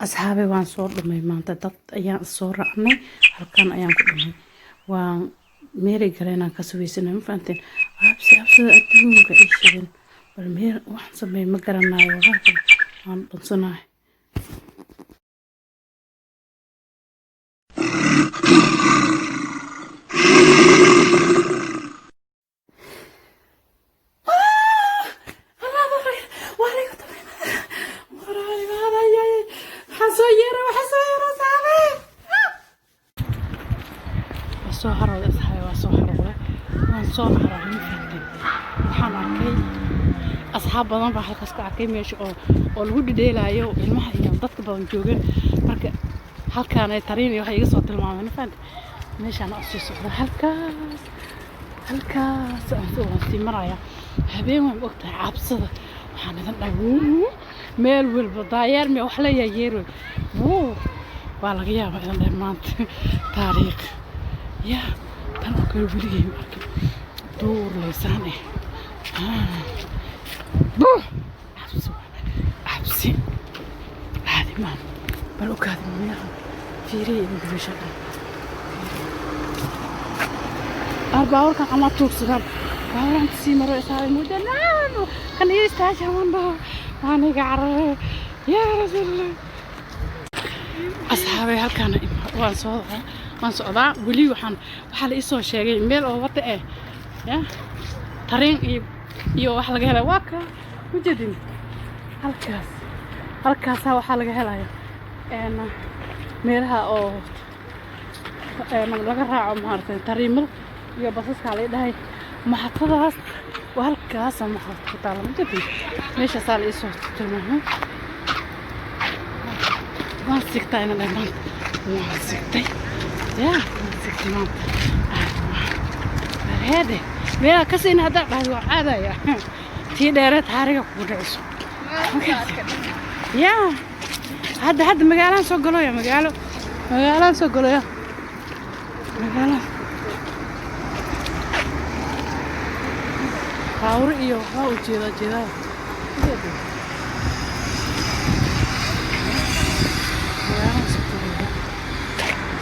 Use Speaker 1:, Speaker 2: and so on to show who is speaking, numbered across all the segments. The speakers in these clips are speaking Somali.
Speaker 1: Asxaabe, waan soo dhumay maanta. Dad ayaan soo raacnay, halkan ayaan ku dhumay. Waan meeri galeenaan ka sugaysanay, ma fahanteen? Cabsi, cabsida adduunka ii shidin. Bal meel waxaan sameey ma garanayo. Wallahi waan dhunsanahay. Waa soo harooday, asxaabe, waa soo harooday, waan soo harooday, ma fahanteen? Waxaan arkay asxaab badan baa halkaas ku arkay, meesha oo lagu dhidheelaayo, ilmaha iyo dadka badan joogeen. Marka halkaan ay tariin iyo waxay iga soo tilmaameen, ma fahanteen? Meeshaan aan sii socda, halkaas, halkaas aan soo, waan sii maraya. Habeen waan ogtahay cabsada. Waxaan idin dhahay, meel walba daayeer miya wax la yeeroy. Wuu waa laga yaabaa idan dhahay maanta taariikh yaa tan oo kale weligay ma arkin. Duur leysaan eh. Buh! Cabsi, cabsi caadi maaha. Bal ogaada meelaha fiiriya idinka, meesha dhan qaar baawarkan ama tuugsadaan, baawaraan sii maro isaabay muddo kan ii istaajaman dhaho, waan iga cararay. Yaa Rasuulallah! Asxaabay, halkaana waan soo, waan socdaa weli. Waxaa la isoo sheegay meel oo wada eh ya tariin iyo wax laga helaya. Waa ka ujeedin halkaas, halkaasaa waxaa laga helaya meelaha oo laga raaco, maaragtay, tariimada iyo basaska la dhahay. Maxatadaas waa halkaasa, maxaad ku taala, ujeedin? Meeshaasaa la isoo tilmaamay. Waan sigtaa ina dhahay maanta, waan sigtay ya, waan sigtay maanta. Heede meelaa ka siina haddaa dhahdo, waa caadaya tii dheereed haariga kugu dhiciso ya. Hadda magaalaan soo galoya, magaalo, magaalaan soo galoya, magaalaan baawur iyo waxbaa u jeedaa, jeedaa magaalaan soo galaya.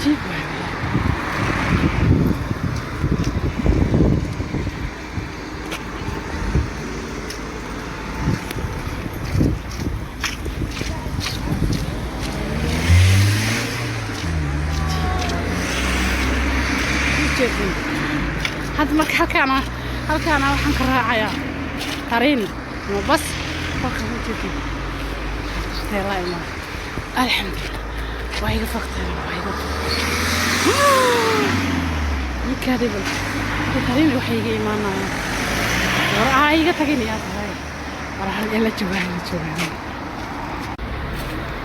Speaker 1: Jiib waay walahi. Ujeedin hadda marka halkaana waxaan ka raacayaa tariin ama bas. Halkan ujeedin teelaa imaa. Alxamdulillah, waa iga fogtahay, waa iga fog ninkaadi. Bal tariin waxay iga imaanayaan, war aa iga tagin yaa tahay, war hal ila joogaa, ila joogaa.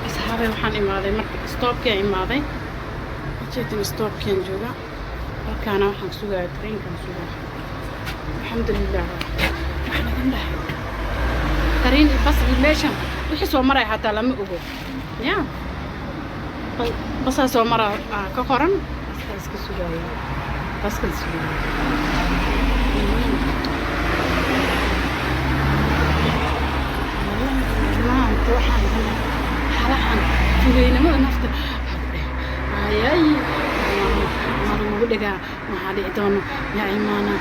Speaker 1: Asxaabay, waxaan imaaday marka stopkiaan imaaday. Ujeedin, stopkiaan joogaa. Halkaana waxaan sugaaya tariinkan sugaa. Alxamdulilah, waxaan idin dhahay tariin iyo bas iyo meeshan wixii soo maraya xataa lama ogo ya. Basaa soo mara ka qoran, baskaa iska sugaaya, baskan sugaaya. Maanta waxaan idin dhahay halahan fugeynimada nafta ayay maa lagugu dhigaa. Maxaa dhici doono yaa imaana?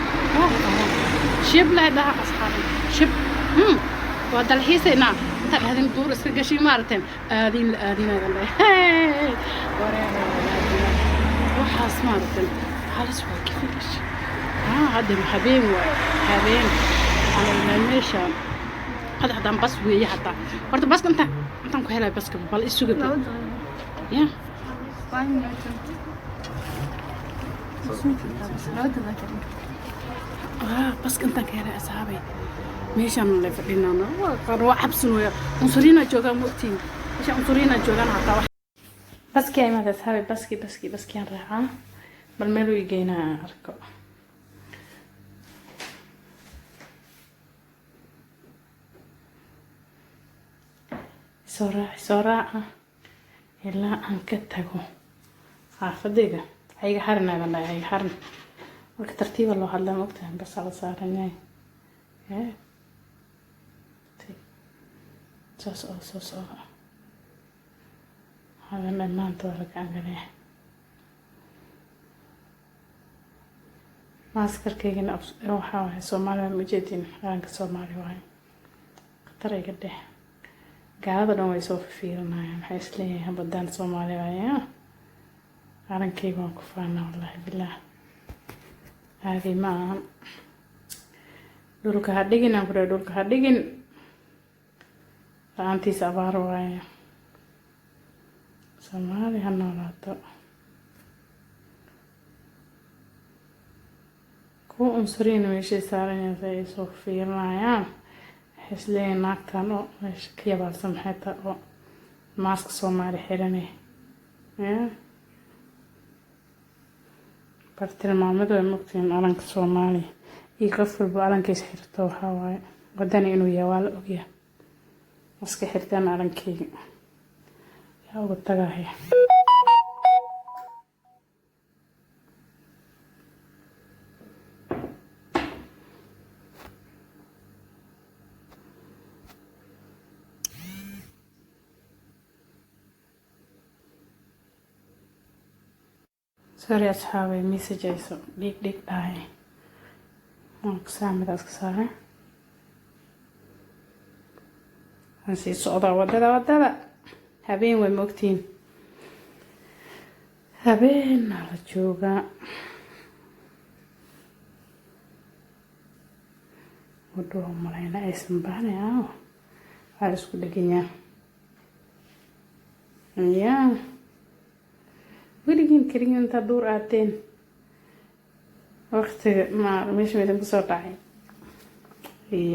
Speaker 1: Shib leh dhaha, asxaabi, shib. Waa dalxiisaynaa inta dhahdin, duur iska gashay, maaragteen, aadiin la aadinaadan dhahay wareera waxaas, maaragteen, halis waa kifilish. Hadda habeen waay, habeen waxaan meesha hadda haddaan bas weeye hataa. Horta baska intaan ku helay baska, bal isuga ya. Baska intaan ka helay, asxaabay, meeshaan la fadhinana waa cabsan weya. Cunsuriina joogaan, ma ogtiin? Meeshaan cunsuriina joogaan hataa. Baskii ay imaada, asxaabay, baski, baski, baskiyaan raacaa. Bal meel uu igeynaa arko. Soo raac, soo raaca ilaa aan ka tago xaafadayda. Hayga xarin aadan dhahay, hayga xarin. Marka tartiiba loo hadlaa, ma ogtahay? Basaa la saaran yahay. Soo soco, soo soco. Hadan maanta waa la gacan galaya. Maaskarkaygana waxaa waaye Soomaali, waa ujeedin, qaranka Soomaali waaye. Khatar iga dheh, gaalada dhan way soo fiirinayaan, waxay isleeyihiin badaan Soomaali waaye. Qarankayga waan ku faanaa, wallaahi bilaah, caadi ma ahan. Dhulka ha dhigin aan ku dhahay, dhulka ha dhigin, la-aantiisa abaar waaye. Soomaali ha noolaato. Kuwa unsuriina meeshay saaran ay soo fiirinayaan, waxay isleeyihiin naagtan oo meesha ka yabaabsan maxay tahay oo maaska Soomaali xiranay ya bartilmaamadu way mogtihiin. Calanka Soomaaliya iyo qof walba calankiisa xirto waxaa waaye wadani inuu yahay, waa la ogyahay. Iska xirtaan calankeyga, yaa uga tagahaya. Sorry asxaabay, message ayso dhig dhig dhahay, waan kusaamida iska saaray, waan sii socdaa wadada. Wadada habeen way moogtihiin, habeenaa la joogaa. Wadho malayna aysan bahnay, aaw, waa la isku dheganyaa ya. Weligiin keligiin intaa duur aadeen waqtiga ma meesha midin kusoo dhacay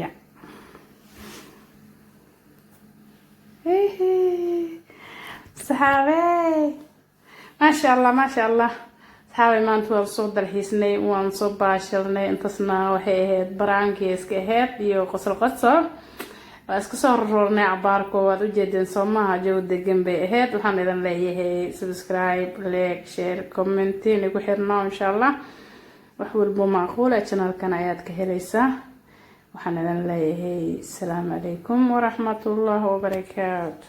Speaker 1: ya? Saxaabey, maasha Allah, maasha Allah. Saxaabey, maanta waan soo dalxiisnay, waan soo baashilnay. Intaasna waxay ahayd baraankii iska ahayd iyo qosol qosol, waa iska soo roroornay cabaarko, waad ujeedeen soomaha, jawi degan bay ahayd. Waxaan idin leeyahay subscribe, like, share, comment, inagu xirno insha Allah. Wax walbo macquula channelkan ayaad ka helaysaa. Waxaan idin leeyahay asalaamu calaykum waraxmatullahi wabarakaatu.